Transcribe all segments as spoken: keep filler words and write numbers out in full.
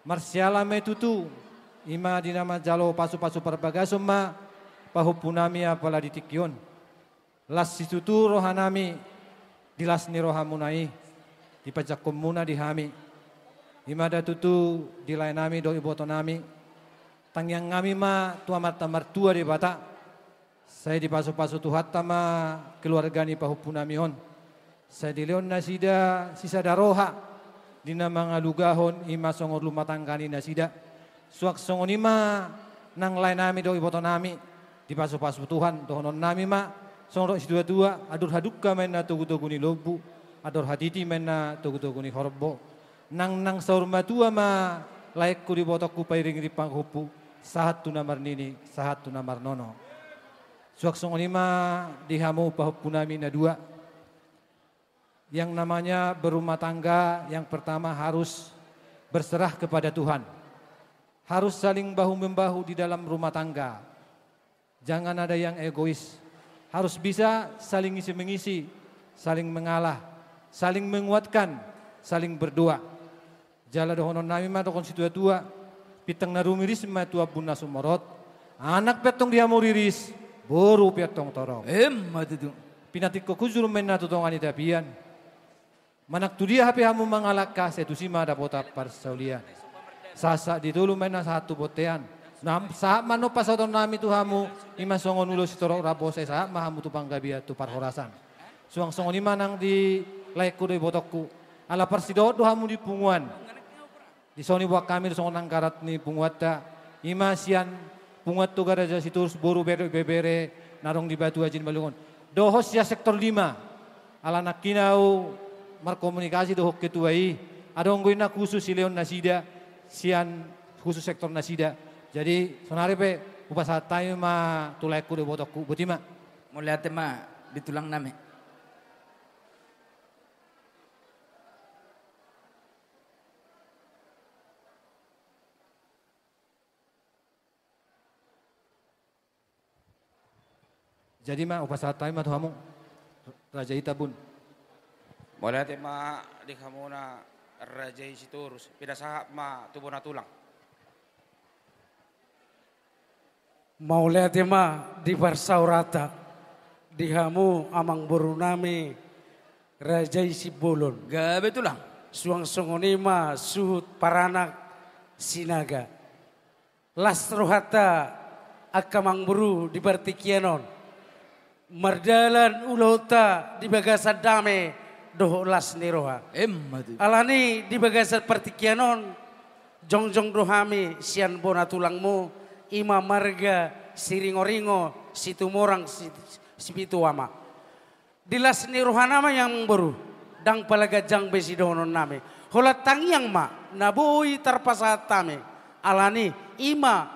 Marsiala ma i tutu, i ma di na manjalo pasu-pasu parbagason ma pahompunami apala di tingki on. Las situtu rohanami di las ni rohamuna i, di panjangkonmuna di hami. I ma da tutu di laenami dohot ibotonami. Tangiangnami ma tu Amanta Martua Debata, sai dipasu-pasu Tuhanta ma keluarga ni pahompunami on. Sai dilehon nasida sisada roha di na mangalugahon i ma songon rumah tangga ni nasida. Suang songon i ma nang laenami dohot ibotonami, dipasu-pasu Tuhan, dohononnami ma songon dok situa-tua, andor hadungka ma inna togu-togu ni lombu, andor hatiti ma inna togu-togu ni horbo. Nang, nang saur matua ma laengku dohot ibotongku pairing-iring pahompu, sahat tu na marnini, sahat tu na marnono. Suang songon i ma di hamu pahompunami na dua. Yang namanya berumah tangga, yang pertama harus berserah kepada Tuhan. Harus saling bahu-membahu di dalam rumah tangga. Jangan ada yang egois. Harus bisa saling isi-mengisi, saling mengalah, saling menguatkan, saling berdoa. Jala dohononnami ma dohot situa-tua, bintang na rumiris ma tu ambun na sumorop, anak pe antong di hamu riris, boru pe antong torop. Emma tutu. Pinantikhon hujur ma inna tu tonga ni tapian. Manang tu dia hape hamu mangalangka, sai tusi ma dapotan parsaulian. Sahat-sahat ni tolu ma inna sahat tu bontean. Nang sahat ma annon pasahatonnami tu hamu, i ma songon ulos sitorop rambu, sai sahat ma hamu tu panggabean tu parhorasan. Suang songon i ma nang di laengku dohot ibotongku. Ala parsidohot do hamu di punguan. Dison diboan hami do songon anggaran ni punguanta, i ma sian punguan Toga Raja Sitorus, boru, bere, ibebere na adong di Batu Aji Manurung on. Dohot sian sektor lima. Ala nangkin ahu markomunikasi dohot ketua i, adong do inna khusus silehon nasida, sian khusus sektor nasida. Jadi, saonari pe hupasahat hami ma tu laengku dohot ibotongku. Boti ma. Mauliate ma di tulangnami. Jadi ma, hupasahat hami ma tu hamu, Raja i Tambun. Mauliate ma di hamuna Raja i Sitorus, pinasahat ma tu bona tulang. Mauliate ma di parsaoranta, di hamu amangborunami Raja i Simbolon. Gabe tulang. Suang songon i ma suhut paranak Sinaga. Las rohanta angka amangboru di partingkian on. Mardalan ulaonta di bagasan dame dohot las ni roha. Emma tutu. Alani di bagasan partingkian on, jongjong do hami sian bona tulangmu, i ma marga Siringoringo, Situmorang, Si-, Sipitu Ama. Di las ni rohana ma i amangboru, ndang pala ganjang be sidohononnami. Holan tangiang ma na boi tarpasahat hami. Alani i ma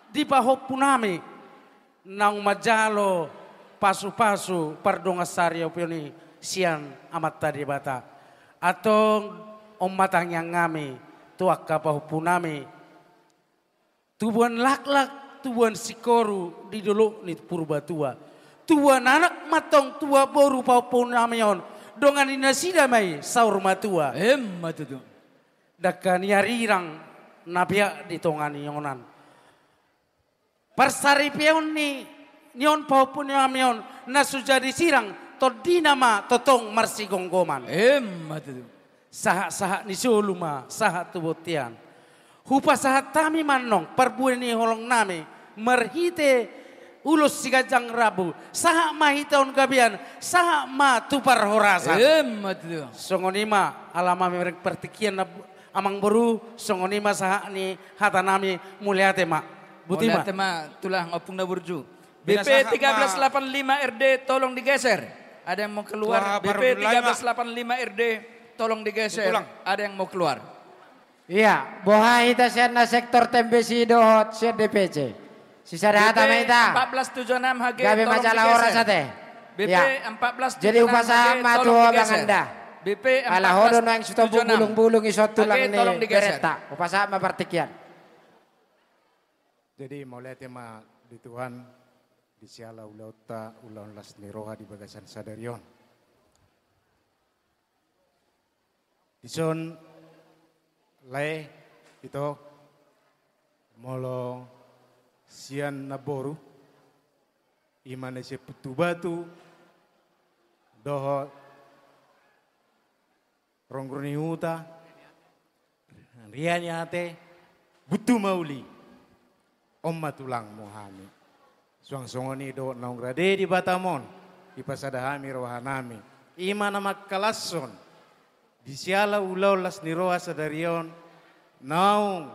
di pahompunami naung manjalo pasu-pasu pardongansaripeon i sian Amanta Debata. Antong on ma tangiangnami tu angka pahompunami. Tubuan laklak, tubuan singkoru di dolok ni Purbatua. Tubuan anak ma antong, tubuan boru pahompunami on, dongan ni nasida ma i saur matua. Emma tutu. Dangka ni arirang na peak di tonga ni onan. Parsaripeon ni, ni on pahompunami on, na so jadi sirang, tondina ma tongtong marsigomgoman. Emma tutu. Sahat-sahat ni solu ma, sahat tu bontean. Hupasahat hami ma annon, parbue ni holongnami, marhite ulos siganjang rambu, sahat ma hita on gabean, sahat ma tu parhorasan. Emma tutu. Songon i ma, ala mamereng partingkian na amangboru, songon i ma sahat ni hatanami, mauliate ma. Boti ma. Mauliate ma, tulang ompung na burju. B P tiga belas delapan lima R D, tolong digeser. Ada yang mau keluar. B P tiga belas delapan lima R D, tolong digeser. Ada yang mau keluar. Iya, boha hita sian na sektor Tembesi dohot sian D P C. Sisada hata ma hita. B P empat belas tujuh enam H G, tolong digeser. Gabe ma jala horas ate. Iya. B P empat belas tujuh enam H G, tolong digeser. Jadi hupasahat ma tu ho banganda. B P empat belas tujuh enam H G, tolong digeser. Ala ho do nuaeng sitombung bulung-bulung, ison tulang ni berenta. Hupasahat ma partingkian. Jadi, mauliate ma di Tuhan, di siala ulaonta, ulaon las ni roha di bagasan sadari on. Dison, lae, Ito, molo sian namboru, i ma na sian Putubatu dohot Ronggur ni Huta, Rianiate, Buntu Mauli, on ma tulangmu hami. Suang songon i dohot naung rade di Batam on, dipasada hami rohanami. I ma na mangkalashon di siala ulaon las ni roha sadari on, naung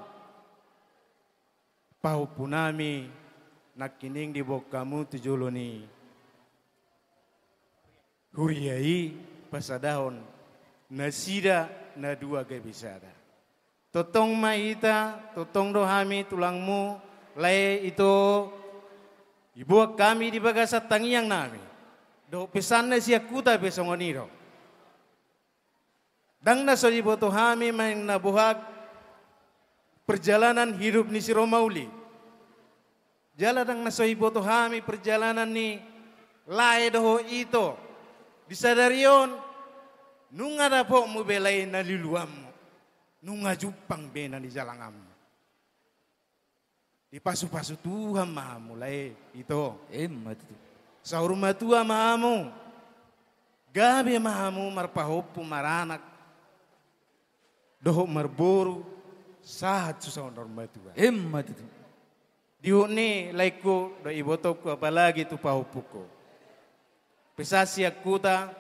pahompunami nangkining diboan hamu tu jolo ni huria i, pasadahon nasida na dua gabe sada. Tongtong ma hita, tongtong do hami tulangmu, lae, ito, diboan hami di bagasan tangiangnami. Dohot pesanna sian huta pe songon i do. Ndang na so diboto hami main na bohak perjalanan hidup ni si Romauli. Jala ndang na so diboto hami perjalanan ni lae dohot ito. Di sadari on, nunga dapotmu be, lae, na niluluanmu. Nunga jumpang be na nijalanganmu. Dipasupasu Tuhan ma hamu, lae, ito. Emma tutu. Saur matua ma hamu. Gabe ma hamu marpahompu, maranak, dohot marboru, sahat tu saur matua. Emma tutu. Di huhut ni, laengku dohot ibotongku, apalagi tu pahompungku. Pesan sian huta,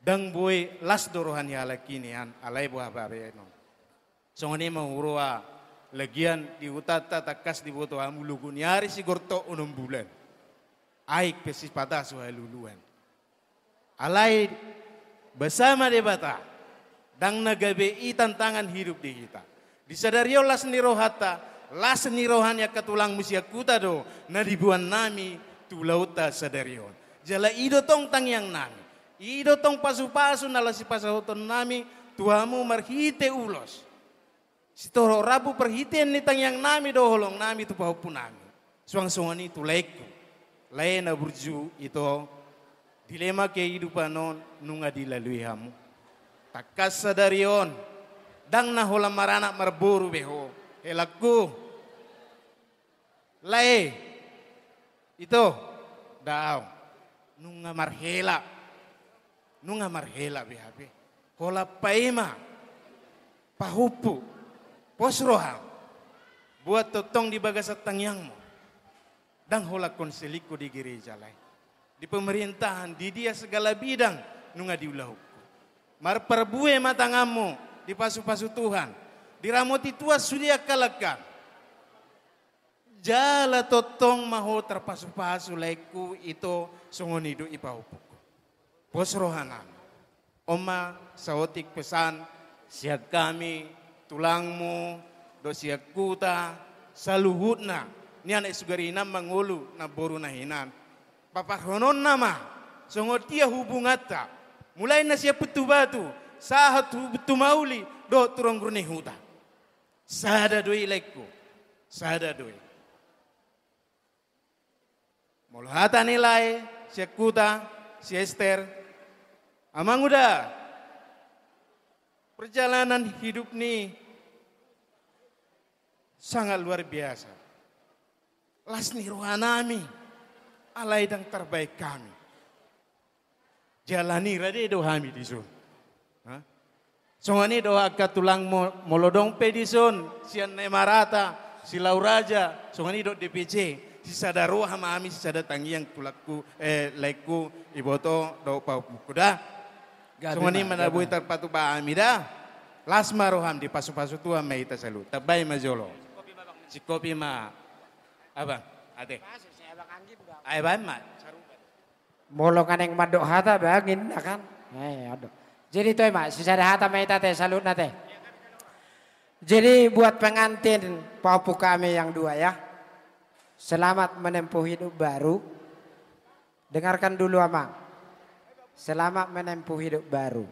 ndang boi las do roha ni halak i nian, alai boha bahenon. Songon i ma huroha, lagian di hutanta tangkas diboto hamu, logo ni ari sigortok onom bulan. Aek pe sipata so haluluan. Alai basa ma Debata, ndang na gabe i tantangan hidup di hita. Di sadari on las ni rohanta, las ni roha ni angka tulangmu sian huta do na diboan nami tu ulaonta sadari on. Jala i do tong tangiangnami, i do tong pasupasu na laos sipasahatonnami tu hamu marhite ulos. Sitorop rambu parhitean ni tangiangnami do holongnami tu pahompunami. Suang songon i tu laengku, lae na burju, ito, dilema kehidupan on nunga dilalui hamu. Tangkas sadari on, ndang na holan maranak marboru be ho, helangku. Lae, ito, daong, nunga marhela, nunga marhela be hape. Holan paima, pahompu, pos roham, boan tongtong di bagasan tangiangmu. Ndang holan hon selingkuh di gereja, lae. Di pemerintahan, di dia segala bidang nunga diulahonku. Marparbue ma tanganmu, dipasupasu Tuhan. Diramoti Tuhan sude angka langkam. Jala tongtong ma ho tarpasupasu, laengku, ito, songon i do i pahompungku. Pos rohanami. On ma saotik pesan sian hami tulangmu dohot sian huta saluhutna, nian aek sugari, nian ma ngolu namboru na hinan. Paparhononna ma songon dia hubunganta, mulai na sian Putubatu sahat tu Buntu Mauli dohot tu Ronggur ni Huta. Sada do i, laengku, sada do i. Molo hata ni lae sian huta, si Ester, amang uda, perjalanan hidup ni sangat luar biasa. Las ni rohanami, alai ndang tarbaen hami. Jala ni rade do hami dison. Ha? Songon i do angka tulang mo-, molo adong pe dison, sian Nemarata, Silau Raja, songon i do D P C, sisada roha ma hami, sisada tangiang tulangku, eh, laengku, iboto dohot pahompungku da. Gabe ma, gabe ma. Songon i ma na boi tarpatupa hami da. Las ma roham, dipasupasu Tuhan ma hita saluhut. Tambai ma jolo. Singkopi ma. Abang, ate. Ae, baen ma. Molo nunga naeng mandok hata, bangin, ya kan? Eh, aduh. Jadi, toe ma, sisada hata ma hita, ate, saluhutna, ate. Jadi, buat pengantin pahompu kami yang dua, ya. Selamat menempuh hidup baru. Dengarkan dulu, Amang. Selamat menempuh hidup baru.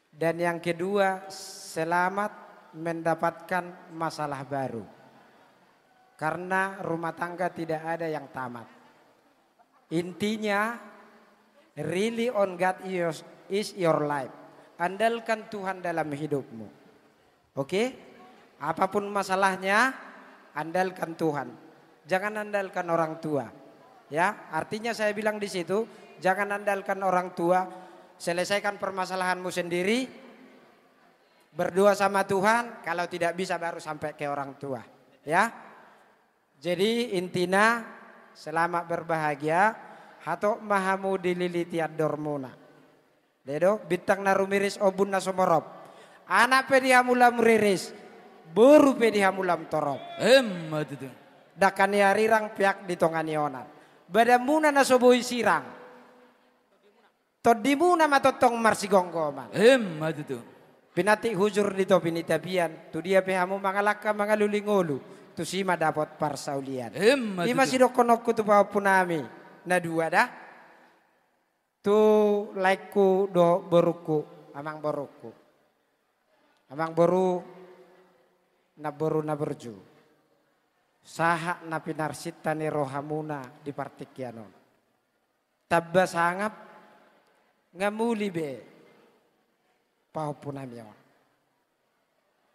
Dan yang kedua, selamat mendapatkan masalah baru. Karena rumah tangga tidak ada yang tamat. Intinya, rely on God is, is your life. Andalkan Tuhan dalam hidupmu. Oke? Apapun masalahnya, andalkan Tuhan. Jangan andalkan orang tua. Ya, artinya saya bilang di situ, jangan andalkan orang tua, selesaikan permasalahanmu sendiri, berdoa sama Tuhan, kalau tidak bisa baru sampai ke orang tua. Ya. Jadi intina, selamat berbahagia, hatop ma hamu dililiti andormuna. Dai do, bintang na rumiris, ombun na sumorop. Anak pe di hamu lam riris, boru pe di hamu lam torop. Emma tutu. Dangka ni arirang, peak di tonga ni onan. Badanmuna na so boi sirang, tondimuna ma tongtong marsigomgoman. Emma tutu. Pinantik hujur di topi ni tapian, tu dia pe hamu mangalangka mangalului ngolu, tusi ma dapot parsaulian. Emma tutu. I ma sidohononku tu pahompunami na dua da. Tu laengku dohot borungku, amangborungku. Amangboru, namboru na burju. Sahat na pinarsinta ni rohamuna di partingkian on. Tamba sangap, nga muli be pahompunami on.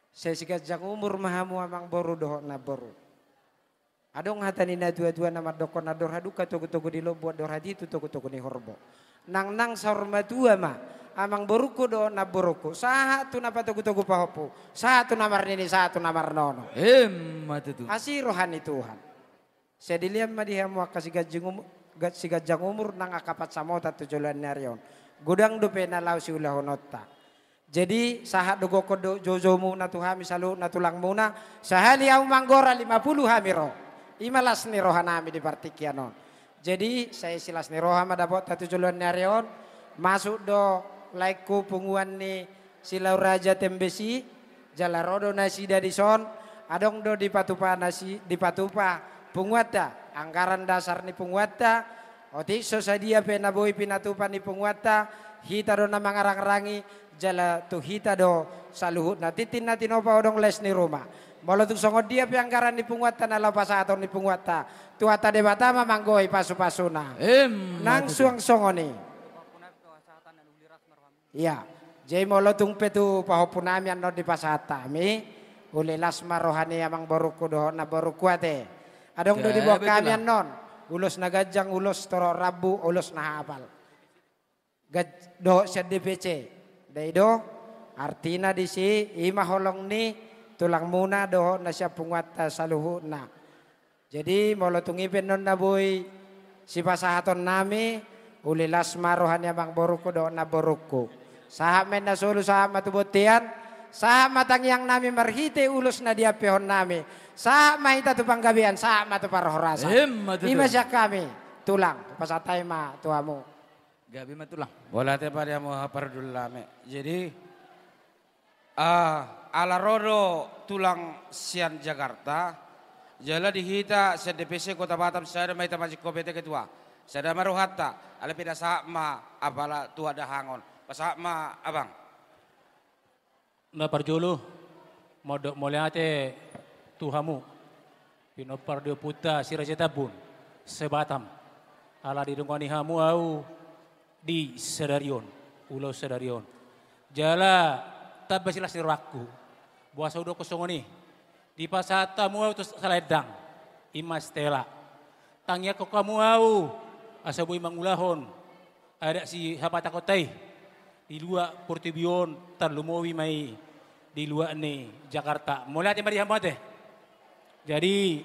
Sai siganjang umur ma hamu amangboru dohot namboru. Adong hata ni natuatua na mandokkon: andor hadungka togutogu ni lombu, andor hatitu togutogu ni horbo. Nangnang saur matua ma amangborungku dohot namborungku, sahat tu na patogutogu pahompu, sahat tu na marnini, sahat tu na marnono. Emma tutu. Asi roha ni Tuhan. Sai dilehon ma di hamu angka siganjang um-, ga-, siganjang umur nang angka pansamotan tu joloan ni ari on. Godang dope na laho siulahononta. Jadi sahat do gokhon dohot joujoumu na tu hami saluhutna tulangmuna, sahali ahu manggora lima pulu hami ro. I ma las ni rohanami di partingkian on. Jadi sai silas ni roha ma dapotta tu joloan ni ari on. Masuk do laengku punguan ni Silau Raja Tembesi, jala ro do nasida dison, adong do dipatupa nasi-, dipatupa punguanta, anggaran dasar ni punguanta, otik so sadia pe na boi pinatupa ni punguanta, hita do na mangarangrangi, jala tu hita do saluhutna. Tintin na tinopa odong les ni ruma. Molo tung songon dia pe anggaran ni punguanta na laho pasahaton ni punguanta, Tuhanta Debata ma manggohi pasupasuna. Emma tutu. Nang suang songon i. Ia, jadi molo tung pe tu pahompunami annon dipasahat hami, uli las ma roha ni amangborungku dohot namborungku ate. Adong do diboan hami annon, ulos na ganjang, ulos torop rambu, ulos na hapal. Gaj-, dohot sian D P C. Dai do, artina disi, i ma holong ni tulangmuna dohot na sian punguanta saluhutna. Jadi molo tung i pe annon na boi sipasahatonnami, uli las ma roha ni amangborungku dohot namborungku. Sahat ma inna solu, sahat ma tu bontean, sahat ma tangiangnami marhite ulos na diampehonnami, sahat ma hita tu panggabean, sahat ma tu parhorasan. Emma tutu. I ma sian hami, tulang, pasahat hami ma tu hamu. Gabe ma tulang. Mauliate ma di hamu parjolo nami. Jadi, ah, ala ro do tulang sian Jakarta, jala di hita sian D P C Kota Batam sada ma hita manjingkon hata ketua. Sada ma rohanta, alai pe na sahat ma apala tu hadahangon. Pasahat ma abang. Na parjolo, mandok mauliate tu hamu, pinompar ni ompunta si Raja Tambun, se-Batam. Ala didongani hamu ahu di sadari on, ulaon sadari on. Jala tamba silas ni rohangku, boasa hudokkon songon i, dipasahat hamu ahu tu salaendang, i ma stela. Tangiangkon hamu ahu, asa boi mangulahon adat sihabatahonta i di luat portibi on, tarlumobi ma i di luat ni Jakarta. Mauliate ma di hamu ate. Jadi,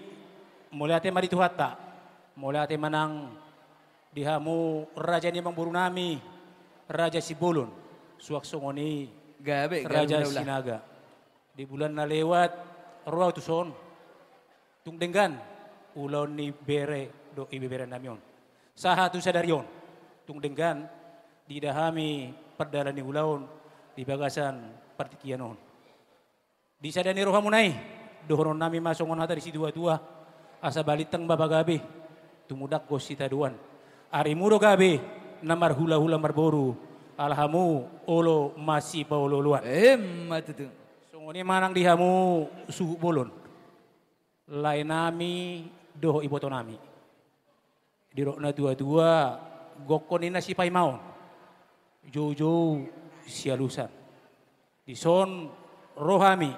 mauliate ma di Tuhanta. Mauliate ma nang di hamu raja ni amangborunami, Raja Simbolon. Suang songon i, gabe, gabe Raja Sinaga. Di bulan na lewat, ro ahu tuson. Tung denggan ulaon ni bere dohot ibeberenami on. Sahat tu sadari on, tung denggan diida hami pardalanan ni ulaon di bagasan partingkian on. Di sada ni rohamuna i, dohononnami ma songon hata ni situatua, asa balintang ma pagabe, tumundalhon sitadoan. Arimu do gabe, na marhulahula marboru, ala hamu olo masipaolooloan. Emma tutu. Songon i ma nang di hamu suhut bolon, laenami dohot ibotonami. Didok natuatua, gokhon ninna sipaimaon, joujou sialusan. Dison Ro hami,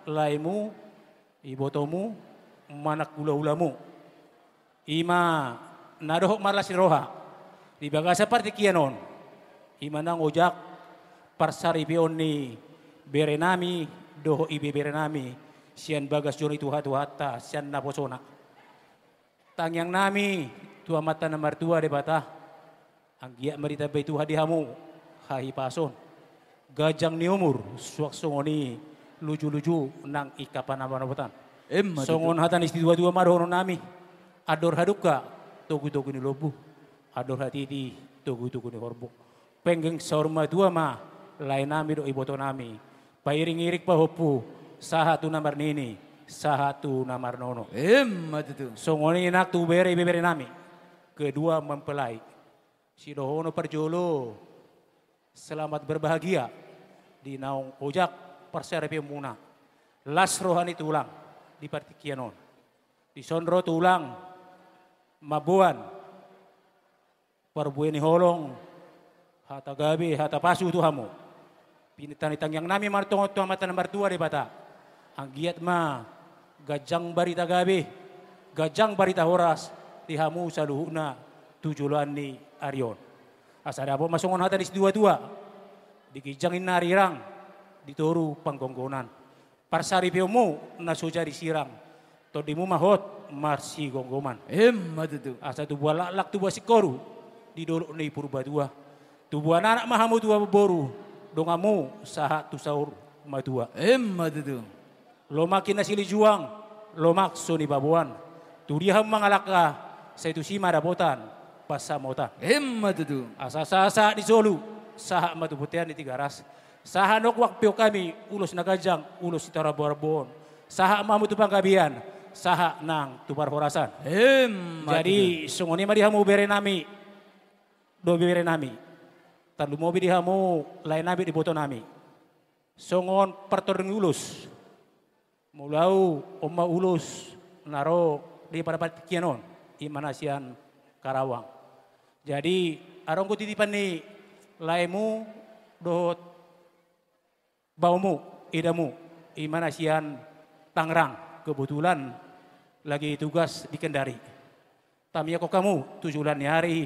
laemu, ibotomu, manang hulahulamu. I ma na dohot marlas ni roha di bagasan partingkian on. I ma nang ojak parsaripeon ni berenami dohot ibeberenami sian bagas joro ni Tuhan, Tuhanta, sian naposona. Tangiangnami tu Amanta na martua Debata, anggiat ma ditambai Tuhan di hamu hahipason, ganjang ni umur, suang songon i lujuluju nang ingkon panambotan. Emma tutu. Songon hata ni situatua ma dohononnami: Andor hadungka, togutogu ni lombu; andor hatiti, togutogu ni horbo. Penggeng saur matua ma laenami dohot ibotonami, pairingiring pahompu sahat tu na marnini, sahat tu na marnono. Emma tutu. Songon i nang tu bere ibeberenami, kedua mempelai. Sidohonon parjolo, selamat berbahagia di naung ojak parsaripeonmuna. Las roha ni tulang di partingkian on. Dison ro tulang mamboan parbue ni holong, hata gabe, hata pasu tu hamu. Pinangido tangiangnami ma antong tu Amanta na martua Debata, anggiat ma ganjang barita gabe, ganjang barita horas di hamu saluhutna tu joloan ni ari on. Asa dapot ma songon hata ni situatua: Di ginjang ninna arirang, di toru panggonggonan. Parsaripeonmu na so jadi sirang, tondimu ma hot marsigomgoman. Emma tutu. Asa tubuan laklak, tubuan singkoru di dolok ni Purbatua. Tubuan anak ma hamu, tubuan boru, donganmu sahat tu saur matua. Emma tutu. Lomak ninna silinjuang, lomak so nibaboan. Tu dia hamu mangalangka, sai tusi ma dapotan pansamotan. Emma tutu. Asa sahat-sahat ni solu, sahat ma tu bontean ni Tigaras. Sahat nang huampu hami ulos na ganjang, ulos sitaramboramboan. Sahat ma hamu tu panggabean, sahat nang tu parhorasan. Emma tutu. Jadi songon i ma di hamu berenami dohot ibeberenami. Tarlumobi di hamu laenami dohot ibotonami. Songon partondion ni ulos, molo ahu, on ma ulos na ro di partingkian on, i ma na sian Karawang. Jadi, adong do titipan ni laemu dohot baomu, idamu, i ma na sian Tangerang, kebetulan lagi tugas di Kendari. Tamiangkon hamu tu joloan ni ari,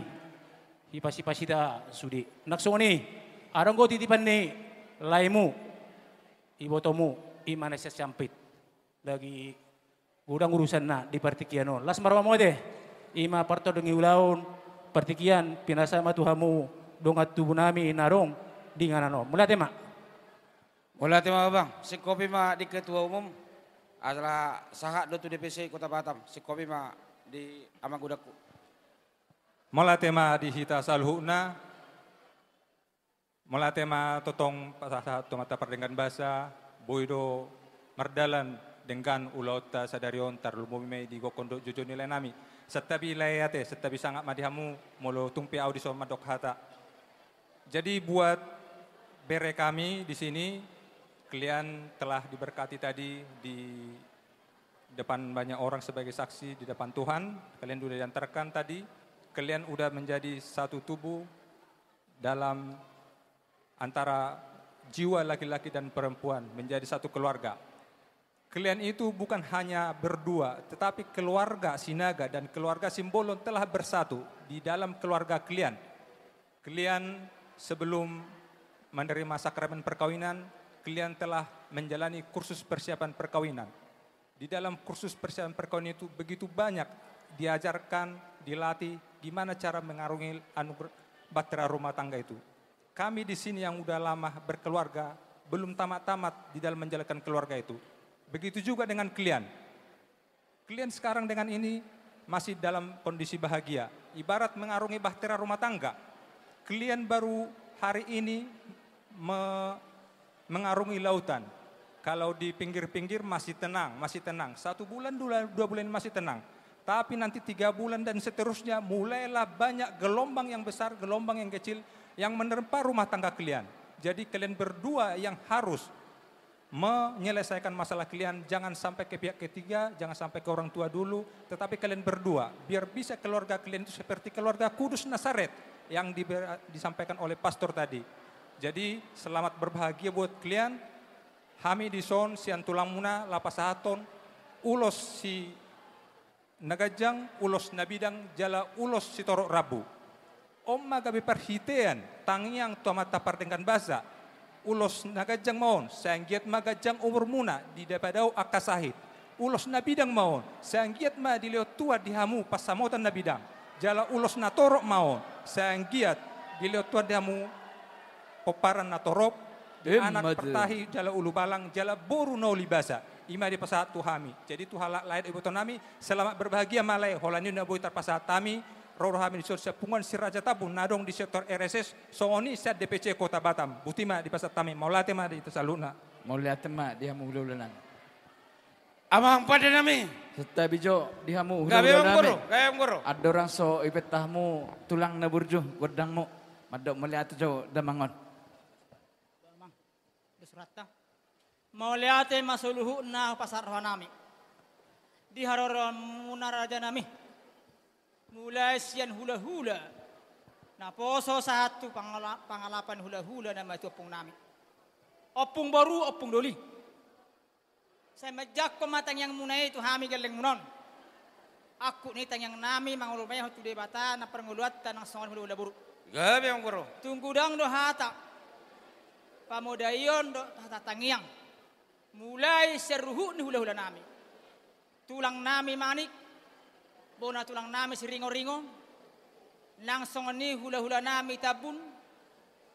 hipas-hipas hita sude. Nang songon i, adong do titipan ni laemu, ibotomu, i ma na sian Siampit. Lagi godang urusanna di partingkian on. Las ma rohamu ate. I ma partondion ni ulaon partingkian, pinasa ma tu hamu dongan tubunami na adong di inganan on. Mauliate ma. Mauliate ma, Abang. Singkopi ma di Ketua Umum. Ala sahat do tu D P C Kota Batam. Singkopi ma di amang udangku. Mauliate ma di hita saluhutna. Mauliate ma tongtong pasahat tu amanta pardenggan basa, boi do mardalan denggan ulaonta sadari on, tarlumobi ma i di gokhon dohot joujou ni laenami. Santabi lae ate, santabi sangap ma di hamu, molo tung pe ahu dison mandok hata. Jadi buat bere kami di sini, kalian telah diberkati tadi di depan banyak orang sebagai saksi di depan Tuhan, kalian sudah diantarkan tadi, kalian sudah menjadi satu tubuh dalam antara jiwa laki-laki dan perempuan, menjadi satu keluarga. Kalian itu bukan hanya berdua, tetapi keluarga Sinaga dan keluarga Simbolon telah bersatu di dalam keluarga kalian. Kalian sebelum menerima sakramen perkawinan, kalian telah menjalani kursus persiapan perkawinan. Di dalam kursus persiapan perkawinan itu begitu banyak diajarkan, dilatih gimana cara mengarungi anuger-, bahtera rumah tangga itu. Kami di sini yang udah lama berkeluarga, belum tamat-tamat di dalam menjalankan keluarga itu. Begitu juga dengan kalian. Kalian sekarang dengan ini masih dalam kondisi bahagia. Ibarat mengarungi bahtera rumah tangga. Kalian baru hari ini me-, mengarungi lautan. Kalau di pinggir-pinggir masih tenang, masih tenang. Satu bulan, dua, dua bulan masih tenang. Tapi nanti tiga bulan dan seterusnya, mulailah banyak gelombang yang besar, gelombang yang kecil yang menerpa rumah tangga kalian. Jadi kalian berdua yang harus menyelesaikan masalah kalian, jangan sampai ke pihak ketiga, jangan sampai ke orang tua dulu, tetapi kalian berdua. Biar bisa keluarga kalian itu seperti keluarga Kudus Nazaret yang diber-, disampaikan oleh pastor tadi. Jadi, selamat berbahagia buat kalian. Hami dison sian tulangmuna laho pasahathon ulos si na ganjang, ulos na bidang jala ulos sitorop rambu. On ma gabe parhitean tangiang tu Amanta pardenggan basa. Ulos na ganjang ma on, sai anggiat ma ganjang umurmuna, dipadaok angka sahit. Ulos na bidang ma on, sai anggiat ma dilehon Tuhan di hamu pansamotan na bidang. Jala ulos na torop ma on, sai anggiat dilehon Tuhan di hamu pomparan na torop, di anak partahi jala ulubalang jala boru na uli basa. I ma dipasahat tu hami. Jadi tu halak lae do iboto nami, selamat berbahagia ma lae, holan i na boi tarpasahat hami, ro do hami dison sian punguan Si Raja Tambun na adong di sektor R S S, songon i sian D P C Kota Batam. Boti ma dipasahat hami, mauliate ma di hita saluhutna. Mauliate ma di hamu hulahula nami. Amang pande nami. Santabi jo di hamu hulahula nami. Gabe amang boru, gabe amang boru. Andorang so ipeta hamu tulang na burju gondangmu, mandok mauliate jo damang on. Amang, dos rohanta. Mauliate ma saluhutna hupasahat roha nami di haroroanmuna raja nami. Mulai sian hulahula naposo sahat tu pangala-, pangalapan hulahula na matua ompung nami. Ompung boru, ompung doli. Sai manjangkon ma tangiangmuna i tu hami gellengmuna on. Angkup ni tangiang nami mangolu ma i tu Debata na parngoluanta nang songon hulahula boru. Gabe amang boru. Tung godang do hata pamodaion dohot hata tangiang. Mulai sian ruhut ni hulahula nami. Tulang nami Manik, bona tulang nami Siringoringo, nang songon i hulahula nami Tambun,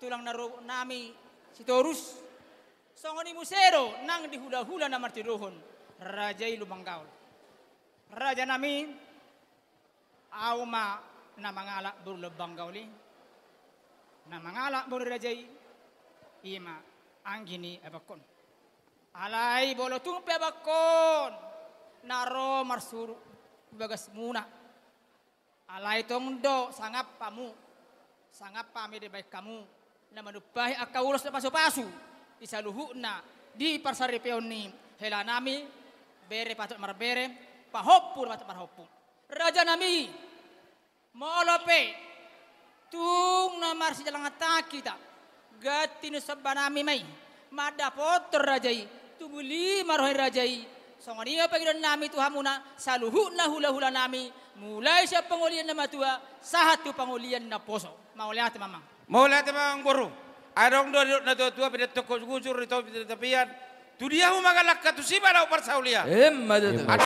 tulang na robot nami Sitorus, songon i muse do nang di hulahula na martinodohon raja i Lumban Gaol. Raja nami, au ma na mangalap boru Lumban Gaol i, na mangalap boru ni raja i, i ma anggi ni abangkon. Alai molo tung pe abangkon na ro marsuru di bagasmuna, alai tong do sangap hamu, sangap hami dibahen hamu na manumpahi angka ulos na pasupasu di saluhutna di parsaripeon ni hela nami, bere patut marbere, pahompu na patut marhompu. Raja nami, molo pe tung na marsijalangan tangan hita, ganti ni somba nami ma i, mandapothon raja i, tumuli ma roha ni raja i. Songon i ma pangidoan nami tu hamuna saluhutna hulahula nami, mulai sian pangolian na matua sahat tu pangolian na poso. Mauliate ma amang. Mauliate ma amang boru. Adong do didok na tuatua, pinantikhon gusur, di topi di tapian. Tu dia hamu mangalangka, tusi ma dao parsaulian. Emma tutu. Emma tutu. Asa